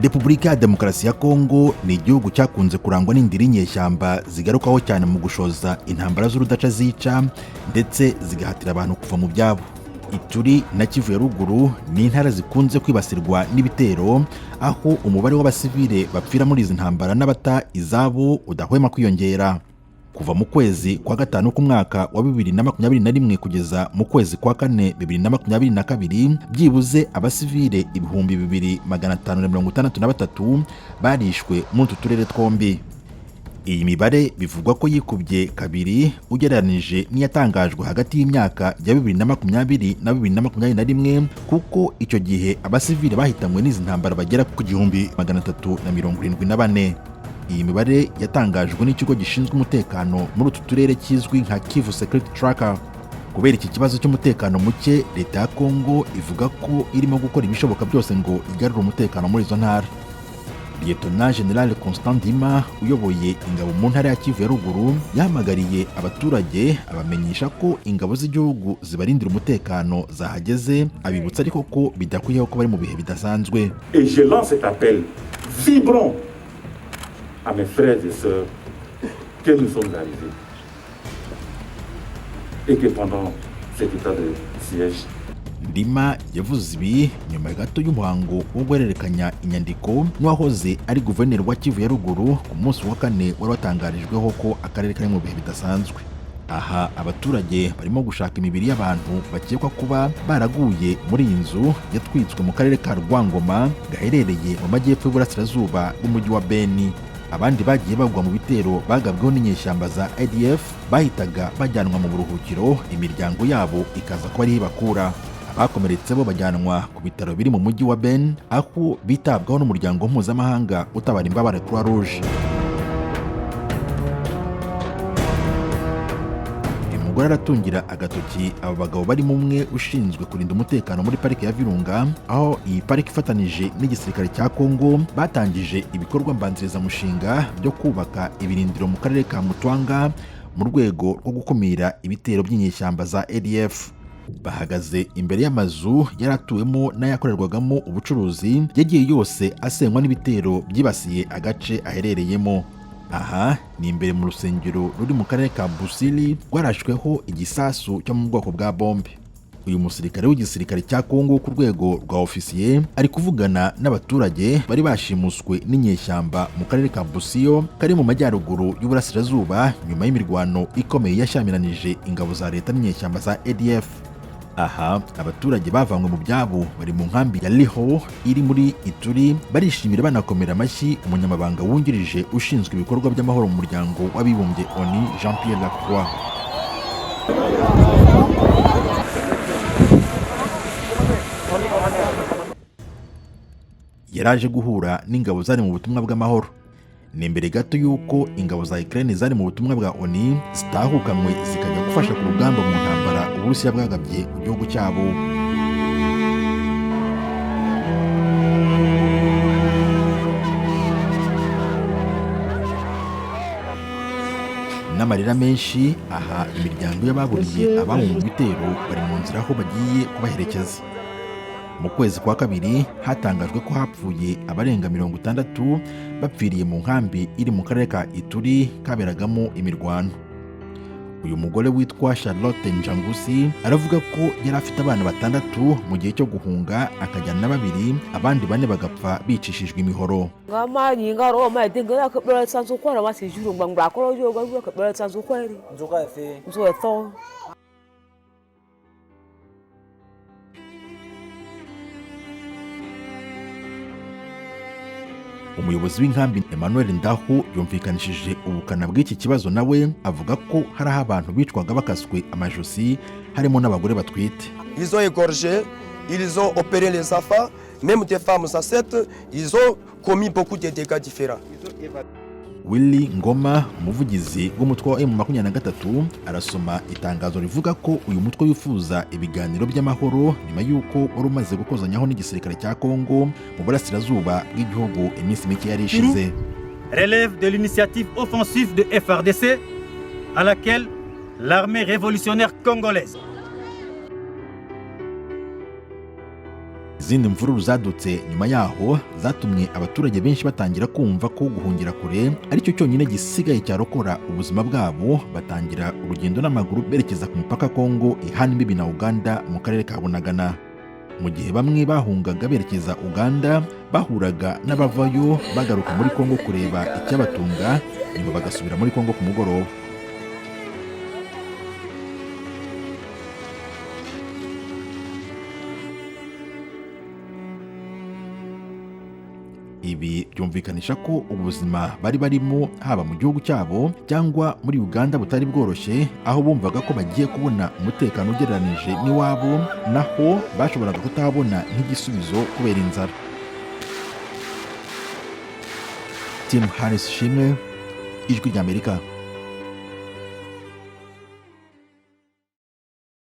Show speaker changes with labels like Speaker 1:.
Speaker 1: Repubulika ya Demokarasi ya Kongo ni igihugu cyakunze kurangwa n'indiri y'inyeshyamba zigarukaho cyane mu gushoza intambara z'urudaca zica ndetse zigahatira abantu kuva mu byabo. Ituri na Kivu ya Ruguru ni intara zikunze kwibasirwa n'ibitero, aho umubare w'abasivile bapfira muri izi ntambara n'abata izabo udahwema kwiyongera. Kuva mu kwezi kwa gatanu k'umwaka wa 2021 kugeza mu kwezi kwa kane 2022, byibuze abasivile 2563 barishwe muri utu turere twombi. Iyi mibare bivugwa ko yikubye kabiri ugereranije n'iyatangajwe hagati y'imyaka ya 2020 na 2021, kuko icyo gihe abasivile bahitanywe n'izi ntambara bagera ku 1374. Iyi mibare yatangajwe n'ikigo gishinzwe umutekano muri utu turere kizwi nka Kivu Security Tracker. Kubera iki kibazo cy'umutekano muke, leta ya Kongo ivuga ko irimo gukora ibishoboka byose ngo igarure umutekano muri izo ntara. Liyetona General Constant Ndima uyoboye ingabo mu ntara ya Kivu ya Ruguru yahamagariye abaturage, abamenyesha ko ingabo z'igihugu zibarindira umutekano zahageze, abibutsa ariko ko bidakwiye ko bari mu bihe bidasanzwe.
Speaker 2: Et je lance cet appel vibrant à mes frères et sœurs que nous sommes arrivés et que pendant cet état de siège,
Speaker 1: Ndima yavuze ibi nyuma gato y'umuhango wo guhererekanya inyandiko n'uwahoze ari guverineri wa Kivu ya Ruguru ku munsi wa kane wari watangarijweho ko akarere kari mu bihe bidasanzwe. Aha abaturage barimo gushaka imibiri y'abantu bakekwa kuba baraguye muri iyi nzu yatwitswe mu karere ka Rwangoma gaherereye mu majyepfo y'uburasirazuba bw'umujyi wa Beni. Abandi bagiye bagwa mu bitero bagabweho n'inyeshyamba za ADF bahitaga bajyanwa mu buruhukiro, imiryango yabo ikaza kuba ariho ibakura. Abakomeretse bo bajyanwa ku bitaro biri mu mujyi wa Beni, aho bitabwaho n'umuryango mpuzamahanga utabara imbabare, Croix Rouge. Uyu mugore aratungira agatoki aba bagabo barimo umwe ushinzwe kurinda umutekano muri pariki ya Virunga, aho iyi pariki ifatanije n'igisirikare cya Kongo batangije ibikorwa mbanzirizamushinga byo kubaka ibirindiro mu karere ka Mutwanga mu rwego rwo gukumira ibitero by'inyeshyamba za ADF. Bahagaze imbere y'amazu yari atuwemo n'ayakorerwagamo ubucuruzi yagiye yose asenywa n'ibitero byibasiye agace aherereyemo. Aha ni imbere mu rusengero ruri mu karere ka Busili rwarashweho igisasu cyo mu bwoko bwa bombe. Uyu musirikare w'igisirikare cya Kongo ku rwego rwa ofisiye ari kuvugana n'abaturage bari bashimuswe n'inyeshyamba mu karere ka Busiyo kari mu majyaruguru y'uburasirazuba, nyuma y'imirwano ikomeye yashyamiranije ingabo za leta n'inyeshyamba za ADF. Aha abaturage bavanywe mu byabo bari mu nkambi ya Liho iri muri Ituri barishimira banakomera amashyi umunyamabanga wungirije ushinzwe ibikorwa by'amahoro mu muryango w'abibumbye ONU, Jean Pierre Lacroix. Yaraje guhura n'ingabo zari mu butumwa bw'amahoro. Ni mbere gato y'uko ingabo za Ukraine zari mu butumwa bwa ONU zitahukanywe zikajya gufasha ku rugamba mu ntambara Uburusiya bwagabye ku gihugu cyabo. N'amarira menshi, aha imiryango y'ababuriye ababo mu bitero bari mu nzira aho bagiye kubaherekeza. Mu kwezi kwa kabiri hatangajwe ko hapfuye abarenga 60 bapfiriye mu nkambi iri mu karere ka Ituri kaberagamo imirwano. Uyu mugore witwa Charlotte Njangusi aravuga ko yari afite abana batandatu mu gihe cyo guhunga, akajyana na babiri, abandi bane bagapfa bicishijwe imihoro.
Speaker 3: Nga ma nyi nga ro ma dinga ya ka tsanzu kwa ma si juru ngba ko yo ga ka tsanzu kwa ri
Speaker 4: Nzoka efe.
Speaker 3: Nzo to.
Speaker 1: Umuyobozi w'inkambi Emmanuel Ndahu yumvikanishije ubukana bw'iki kibazo, nawe avuga ko hari aho abantu bicwaga bakaswe amajosi, harimo n'abagore batwite.
Speaker 5: Ils ont égorgé, ils ont opéré les enfants, même des femmes enceintes, ils ont commis beaucoup de dégâts différents.
Speaker 1: Willy Ngoma, umuvugizi w'umutwe wa M23, arasoma itangazo rivuga ko uyu mutwe wifuza ibiganiro by'amahoro nyuma y'uko wari umaze gukozanyaho n'igisirikare cya Kongo mu burasirazuba bw'igihugu iminsi mike yari ishize.
Speaker 6: Relève de l'initiative offensive de FARDC à laquelle l'armée révolutionnaire congolaise
Speaker 1: Izindi mvururu zadutse nyuma yaho zatumye abaturage benshi batangira kumva ko guhungira kure aricyo cyonyine gisigaye cyarokora ubuzima bwabo, batangira urugendo n'amaguru berekeza ku mupaka Kongo ihana imbibi na Uganda mu karere ka Bunagana. Mu gihe bamwe bahungaga berekeza Uganda, bahuraga n'abavayo bagaruka muri Kongo kureba icyabatunga, nyuma bagasubira muri Kongo ku mugoroba. Ibi byumvikanisha ko ubuzima bari barimo haba mu gihugu cyabo cyangwa muri Uganda butari bworoshye, aho bumvaga ko bagiye kubona umutekano ugereranije n'iwabo, naho bashoboraga kutahabona nk'igisubizo kubera inzara. Tim Harris Shimwe, Ijwi ry'Amerika.